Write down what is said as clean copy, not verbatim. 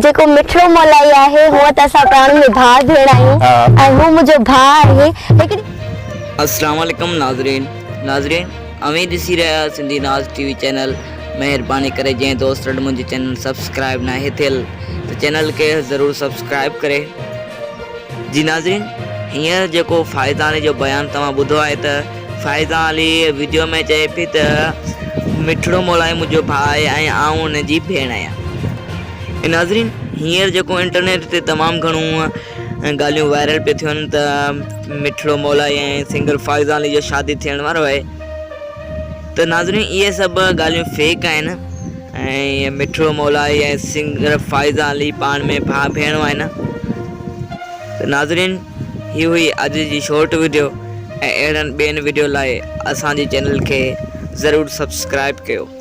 جيڪو مٺڙو مولائي آهي هونء ته اسان پاڻ ۾ ڀاء ڀيڻ آهيون ۽ هو منهنجو ڀاء آهي هڪڙي. السلام عليڪم ناظرين ناظرين اوهين ڏسي رهيا آهيو سنڌي ناز ٽي وي چينل مهرباني ڪري جنهن دوست وٽ منهنجي چينل سبسڪرائب ناهي ٿيل ته چينل کي ضرور سبسڪرائب ڪري جي ناظرين هينئر جيڪو فائزان علي جو بيان توهان ٻڌو آهي ته فائزان علي وڊيو ۾ چئي پئي ته مٺڙو مولائي منهنجو ڀاء آهي ۽ آئون ان جي ڀيڻ آهيان. ناظرين هينئر جيڪو انٽرنيٽ تي تمام گهڻو ڳالهيون وائرل پيون ٿين ته مٺڙو مولائي ۽ سنگر فائزان علي جو شادي ٿيڻ وارو آهي ته ناظرين اهي سڀ ڳالهيون فيڪ آهن ۽ مٺڙو مولائي ۽ سنگر فائزان علي پاڻ ۾ ڀاء ڀيڻ آهن ته ناظرين هي هئي اڄ جي شارٽ وڊيو ۽ اهڙن ٻين وڊيو لاء اسان جي چينل کي ضرور سبسڪرائب ڪيو.